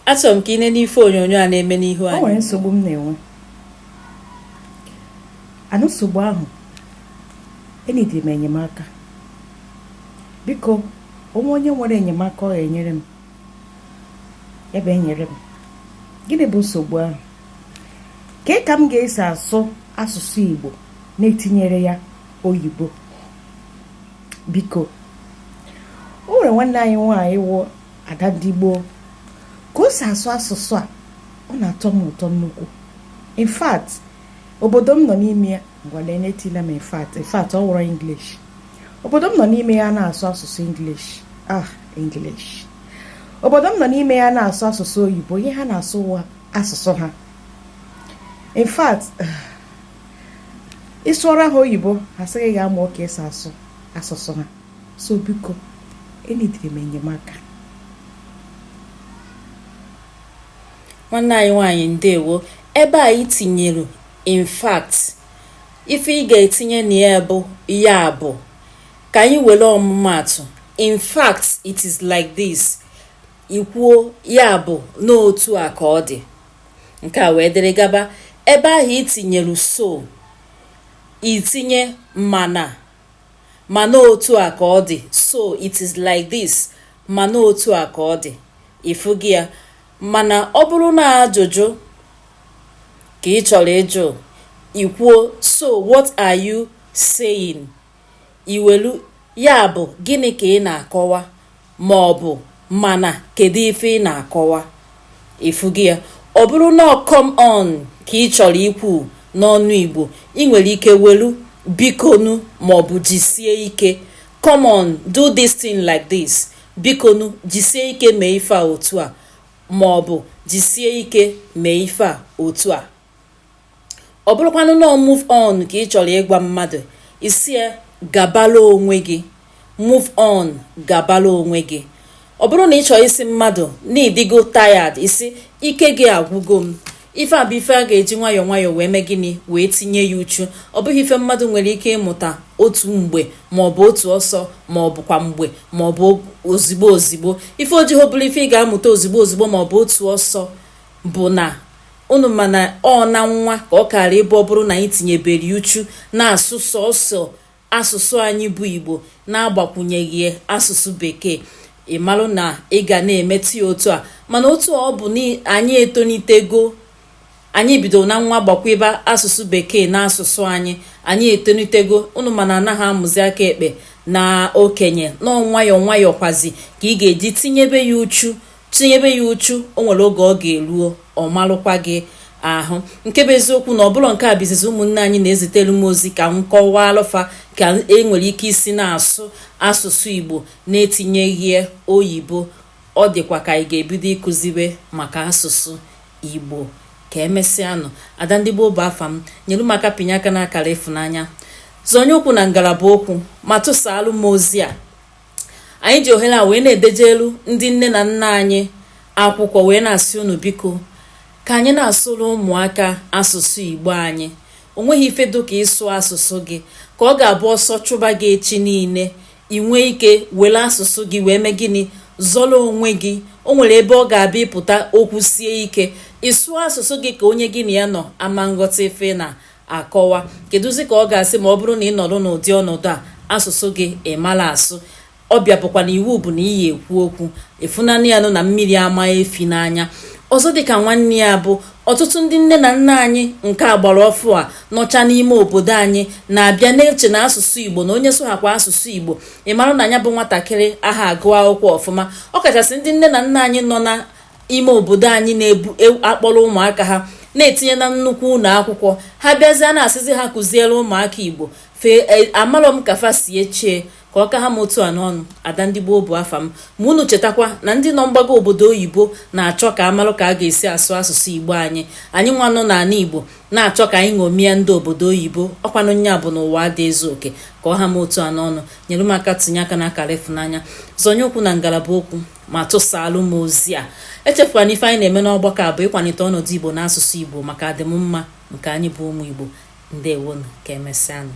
Achọrọ m ka ị nene ife onyonyo a na-eme n'ihu O anyị. nwere nsogbu m na-enwe. And nsogbu ahụ, enidiri m enyemaka. Biko, onwe onye nwere enyemaka ọ ga-enyere m, ya bụ enyere m. Gịnị bụ nsogbu ahụ? Kee ka m ga-esi asụ asụsụ Igbo na-etinyere ya oyibo? Biko, o nwere nwanne anyị nwaanyị wụ ada ndị gboo, ka o si asụ asụsụ a, ọ na-atọ m ụtọ nnukwu. In fact, obodo m nọ n'ime ya, ngwa lee, etila m in fact. In fact, ọ wụrụ English. Obodo m nọ n'ime ya na-asụ asụsụ English, ah, English. Obodo m nọ n'ime ya na-asụ asụsụ oyibo. Ihe ha na-asụ asụsụ ha. In fact, ịsụọra ha oyibo, ha sị gị ga-amụọ ka esi asụ asụsụ ha. So biko, enidiri m enyemaka. Nwanne anyị nwaanyị, ndewo. Ebe a i tinyere "in fact", ife ị ga-etinye na ya bụ "ya bụ". Ka anyị were ọmụmaatụ: "In fact, it is like this." Ikwuo "ya bụ n'otu a ka ọ dị", nke a wee dịrị gaba. Ebe ahụ i tinyere "so", itinye "mana". Mana otu a ka ọ dị. "So it is like this", mana otu a ka ọ dị. Ịfụgị ya? Mana ọ bụrụ na ajụjụ ka ị chọrọ ịjụ, ikwuo "So what are you saying?" Iwelu "ya bụ gịnị ka ị na-akọwa?" ma ọ bụ "mana kedu ife ị na-akọwa?" Ịfụgị ya? Ọ bụrụ na "come on" ka ị chọrọ ikwu n'ọnụ Igbo, ị nwere ike welu "bikonu" maọbụ "jisie ike". "Come on, do this thing like this." "Bikonu, jisie ike mee ife a otu a", maọbụ "jisie ike mee ife a otu a". Ọ bụrụkwanụ na "move on" ka ị chọrọ ịgwa mmadụ, isie "gabala onwe gị". "Move on", gabala onwe gị. Ọ bụrụ na ị chọrọ isi mmadụ na ịdịgo tired, isi "ike gị agwụgo m". Ife a bụ ife a ga-eji nwayọọ nwayọọ wee mee gịnị? Wee tinye ya uchu. Ọ bụghị ife mmadụ nwere ike ịmụta otu mgbe, maọbụ otu ọsọ, maọbụ kwa mgbe, maọbụ ozigbo ozigbo. Ife ojiho bụrụ ife ị ga-amụta ozigbo ozigbo maọbụ otu ọsọ bụ na unu mana ọ na nwa ka ọ kara ịbụ. Ọ bụrụ na anyị tinyebere uchu na-asụ sọsọ asụsụ anyị bụ Igbo, na-agbakwunyeghị asụsụ Bekee, ị marụ na ị ga na-emetụ ya otu a. Mana otu ọ bụ na anyị etonitego, anyị bidoro na nwa gbakweba asụsụ Bekee na asụsụ anyị, anyị etonitego unu, mana anaghị amụzi aka ekpe na okenye nọọ. Nwayọọ nwayọọ kwazi ka ị ga-eji tinyebe ya uchu, tinyebe ya uchu. O nwere oge ọ ga-eruo, ọ malụkwa gị ahụ. Nke bụ eziokwu na ọbụla nke a bụ izizi ụmụnne anyị na-ezitere m ozi ka m kọwaa fa ka e nwere ike isi na-asụ asụsụ Igbo na-etinyeghị oyibo. Ọ dịkwa ka anyị ga-ebido ịkụziwe maka asụsụ Igbo. Ka emesịanụ. Ada ndị gboo bụ afa m. Nyere m aka pinye aka n'akara ịfụnanya, zọnye ụkwụ na ngalaba okwu, ma tụsaalụ m ozi a. Anyị ji ohere a wee na-edejelu ndị nne na nna anyị akwụkwọ, wee na-asị unu biko, ka anyị na-asụrụ ụmụaka asụsụ Igbo anyị. O nweghị ife dịka ịsụ asụsụ gị, ka ọ ga-abụ ọsọ chụba gị echi niile, ị nwee ike were asụsụ gị wee mee gịnị? Zọrọ onwe gị. O nwere ebe ọ ga-abịa ịpụta, okwu sie ike, ịsụ asụsụ gị ka onye gị na ya nọ ama nghọta ife na akọwa. Kedụzi ka ọ ga-asị ma ọ bụrụ na ị nọrọ n'ụdị ọnọdụ a, asụsụ gị ị mara asụ, ọbịa bụkwa na iwu bụ na iyi ekwu okwu efunanụ ya nụ na mmiri ama efi n'anya. Ọzọ dịka nwanne ya bụ, ọtụtụ ndị nne na nna anyị nke agbara ọfụ a nọcha n'ime obodo anyị na-abịa na-eche na asụsụ Igbo, na onye sụghakwa asụsụ Igbo, ị mara na ya bụ nwatakịrị aha agụ akwụkwọ ọfụma. Ọ kachasị ndị nne na nna anyị nọ na ime obodo anyị na-ebu akpọrọ ụmụaka ha na-etinye na nnukwu ụlọ akwụkwọ. Ha bịazie na-asịzi ha kụziere ụmụaka Igbo. Fee amarọ m ka fa si echie ka ọ ka ha m otu a n'ọnụ. Ada ndị gboo bụ afa m. Ma unu chetakwa na ndị nọ mgbago obodo oyibo na-achọ ka amalụ ka a ga-esi asụ asụsụ Igbo anyị. Anyị nwa nọ n'ala Igbo na-achọ ka anyị ṅomie ndị obodo oyibo. Ọkwanụ nya bụ n'ụwa dị ezu oke. Ka ọ ha m otu a n'ọnụ. Nyere m aka tinye aka n'akara ịfụnanya, zọnye ụkwụ na ngalaba okwu, ma tụsaalụ m ozi a. Echefukwana, ife anyị na-eme n'ọgbakọ a bụ ịkwalite ọnọdụ Igbo na asụsụ Igbo maka adịm mma nke anyị bụ ụmụ Igbo. Ndewonu, ka emesịanụ.